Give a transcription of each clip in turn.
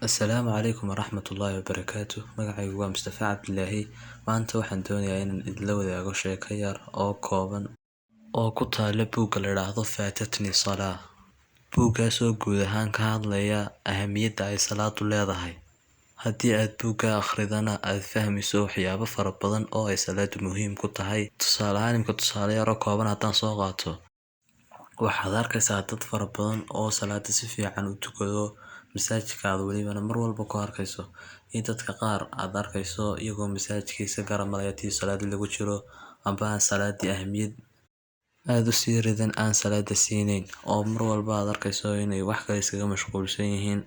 Assalaamu calaykum waraxmatullaahi wabarakaatu. Magacaygu waa Mustafa Cabdilaahi. Maanta waxaan doonayaa inaan idinla wadaago sheeko yar oo kooban oo ku taala buugga la yidhaahdo Faatatni Salaa. Buuggaas oo guud ahaan ka hadlaya ahamiyadda ay salaadu leedahay. Haddii aad buugga akhridana, aad fahmayso waxyaabo fara badan oo ay salaadu muhiim ku tahay. Tusaale ahaan, imika tusaale yar oo kooban haddaan soo qaato, waxaad arkaysaa dad fara badan oo salaada si fiican u tukado, masaajidka aad walibana mar walba ku arkayso, iyo dadka qaar aad arkayso iyagoo masaajidkiisa garab maraya tii salaada lagu jiro, amba aan salaadii ahamiyad aad u sii ridan aan salaada siinayn, oo mar walba aad arkayso inay wax kale iskaga mashquulsan yihiin.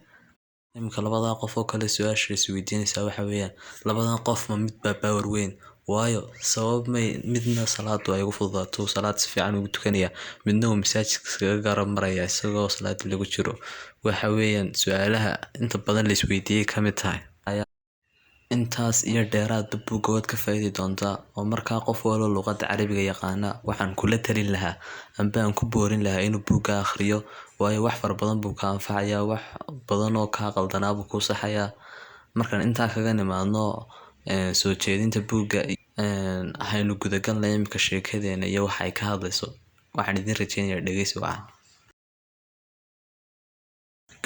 Imika labadaa qof oo kale, su-aasha isweydiinaysaa waxa weeyaan: labadan qof ma mid baa power weyn? Waayo, sabab may midna salaadu ay ugu fududaato, salaad si fiican ugu tukanaya, midna uu masaajidka iskaga garab maraya isagoo salaada lagu jiro? Waxa weeyaan su-aalaha inta badan la isweydiiyey ka mid tahay. Intaas iyo dheeraadba buugga waad ka faa'iidi doontaa. Oo markaa qof walba luqadda Carabiga yaqaana waxaan kula talin lahaa amba aan ku boorin lahaa inuu buugga akhriyo, waayo wax fara badan buu ka anfacayaa, wax badan oo kaa qaldanaa buu kuu saxayaa. Markaan intaa kaga nimaadno soo jeedinta buugga, haynu gudagalnay imika sheekadeena iyo waxa ay ka hadlayso. Waxaan idin rajeynayaa dhegeysi wacan.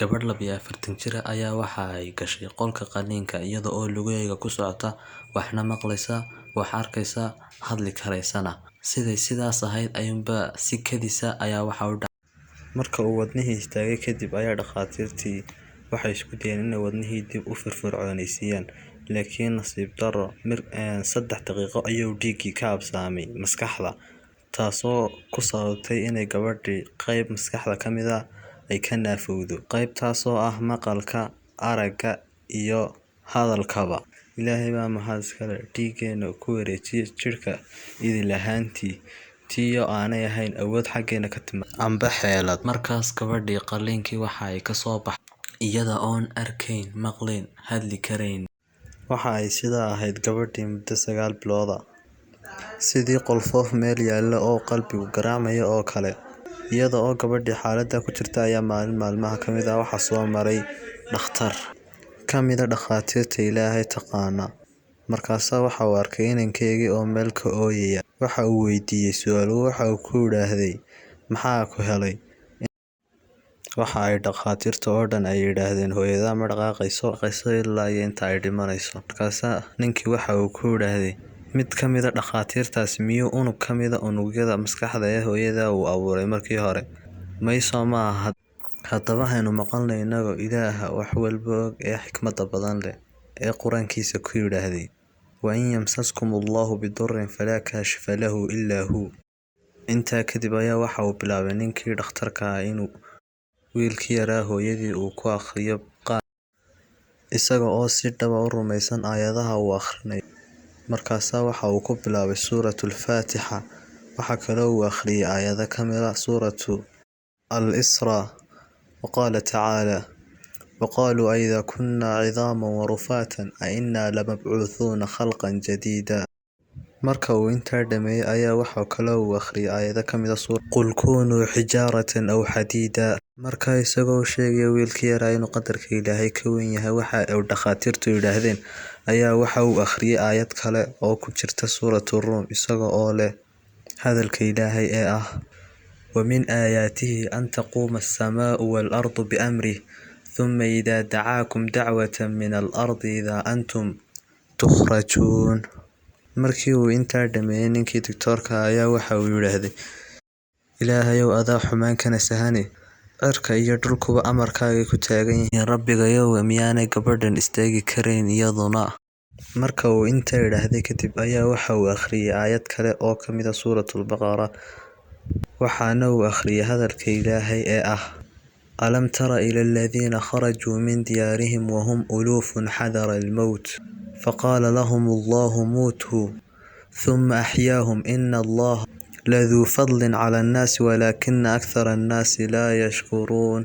Gabadh 42 jir ah ayaa waxa ay gashay qolka qalliinka iyada oo lugaheeda ku socota, waxna maqlaysa, wax arkaysa, hadli karaysana. Siday sidaas ahayd ayuunba si kadisa ayaa waxa u dhacay. Marka uu wadnihii istaagay kadib ayaa dhakhaatiirtii waxay isku dayeen inay wadnihii dib u firfircoonaysiiyaan, laakiin nasiib darro, 3 daqiiqo ayuu dhiiggii ka habsaamay maskaxda, taasoo ku sababtay inay gabadhii qayb maskaxda ka mid ah ay ka naafowdo, qaybtaasoo ah maqalka, aragga iyo hadalkaba. Ilaahay baa mahad iskale dhiiggeena ku wareejiya jidhka idin lahaantii, tiyo aanay ahayn awood xaggeena ka timaad amba xeelad. Markaas gabadhii qalliinkii waxa ay kasoo baxday iyada oon arkayn, maqlayn, hadli karayn. Waxa ay sidaa ahayd gabadhii muddo 9 bilood ah, sidii qolfoof meel yaalla oo qalbigu garaacmayo oo kale. Iyada oo gabadhii xaaladda ku jirta ayaa maalin maalmaha ka mid ah waxaa soo maray dhakhtar ka mid ah dhakhaatiirta Ilaahay taqaana. Markaasaa waxa uu arkay inankeygii oo meel ka ooyaya. Waxa uu weydiiyey su-aal. Waxa uu ku yidhaahday: "Maxaa ku helay?" Waxa ay dhakhaatiirta oo dhan ay yidhaahdeen: "Hooyadaa ma dhaqaaqayso ilaa iyo inta ay dhimanayso." Markaasaa ninkii waxa uu ku yidhaahday: "Mid ka mid ah dhakhaatiirtaasi miyuu unug ka mid ah unugyada maskaxda ee hooyada uu abuuray markii hore? Mayso maaha?" Haddaba haynu maqalnay inagoo Ilaaha wax walba og ee xikmadda badan leh ee Qur-aankiisa ku yidhaahday: "Wa in yamsaskum Allahu bidurrin falaa kaashifa lahu illaa hu." Intaa kadib ayaa waxa uu bilaabay ninkii dhakhtarka ah inuu wiilkii yaraa hooyadii uu ku akhriyo qaar, isaga oo si dhaba u rumaysan aayadaha uu akhrinayo. Markaasaa waxa uu ku bilaabay Suuratul Faatixa. Waxa kaloo uu akhriyay aayado ka mid ah Suuratu Al-Israa. Waqaala tacaala: "Waqaaluu aidaa kunnaa cidaaman warufaatan a innaa lamabcuuthuuna khalqan jadiida." Marka uu intaa dhameeyay ayaa waxa kaloo uu akhriyay aayado ka mid ah suura "Qul kuunuu xijaaratan aw xadiida." Markaa isagoo u sheegaya wiilkii yaraa inuu qadarka Ilaahay ka weyn yahay waxa ay dhakhaatiirtu yidhaahdeen, ayaa waxa uu akhriyay aayad kale oo ku jirta Suuratu Ruum, isaga oo leh hadalka Ilaahay ee ah: "Wa min aayaatihi an taquuma as-samaa'u wal-ardu biamrih thumma idaa dacaakum dacwatan min al-ardi idaa antum tukhrajuun." Markii uu intaa dhameeyay ninkii doctoorka ayaa waxa uu yidhaahday: "Ilaahayow, adaa xumaan kana sahane, cirka iyo dhulkuba amarkaagay ku taagan yihiin. Rabbigayow, miyaanay gabadhan istaagi karayn iyaduna?" Marka uu intaa yidhaahday kadib ayaa waxa uu akhriyay aayad kale oo ka mid ah Suuratul Baqara, waxaana uu akhriyay hadalka Ilaahay ee ah: "Alam tara ila aladiina kharajuu min diyaarihim wahum uluufun xadara almowt faqaala lahum Allahu muutuu thumma axyaahum ina Allaha laduu fadlin cala annaasi walaakina akthara annaasi laa yashkuruun."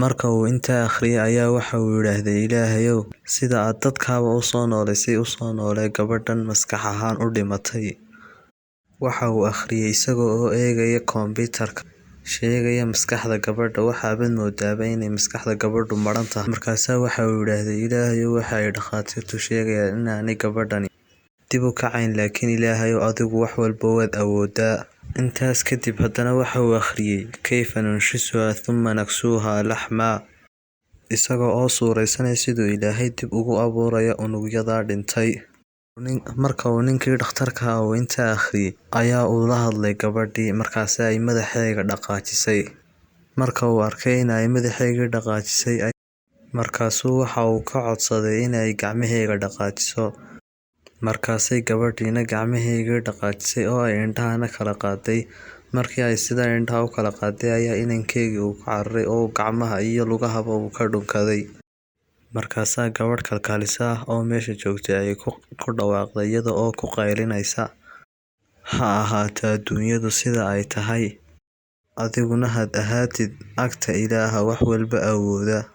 Marka uu intaa akhriyay ayaa waxa uu yidhaahday: "Ilaahayow, sida aad dadkaaba u soo nooleysay, u soo noolee gabadhan maskax ahaan u dhimatay." Waxa uu akhriyay isaga oo eegaya kombiyuutarka. Sheegaya maskaxda gabadha, waxaabad moodaaba inay maskaxda gabadhu maran tahay. Markaasaa waxa uu yidhaahday, Ilaahayow, waxa ay dhakhaatiirtu sheegayaan inaanay gabadhani dib u kacayn, laakiin Ilaahayow, adigu wax walba waad awoodaa. Intaas kadib haddana waxa uu akhriyey, Kayfa nunshisuhaa thumma naksuuhaa laxmaa, isagoo oo suuraysanaya siduu Ilaahay dib ugu abuuraya unugyadaa dhintay. Marka uu ninkii dhakhtarka ah uu intaa akhriyey ayaa uu la hadlay gabadhii, markaasi ay madaxeega dhaqaajisay. Marka uu arkay in ay madaxeygii dhaqaajisay, markaasuu waxa uu ka codsaday in ay gacmaheega dhaqaajiso. Markaasay gabadhiina gacmaheygii dhaqaajisay oo ay indhahana kala qaaday. Markii ay sidaa indhaha u kala qaaday ayaa inankeygii uu ku cararay oo gacmaha iyo lugahaba uu ka dhunkaday. Markaasaa gabadh kalkaalisa ah oo meesha joogtay ay ku dhawaaqday iyada oo ku qaylinaysa, Ha ahaato adduunyadu sida ay tahay, adiguna had ahaatid agta Ilaaha wax walba awooda.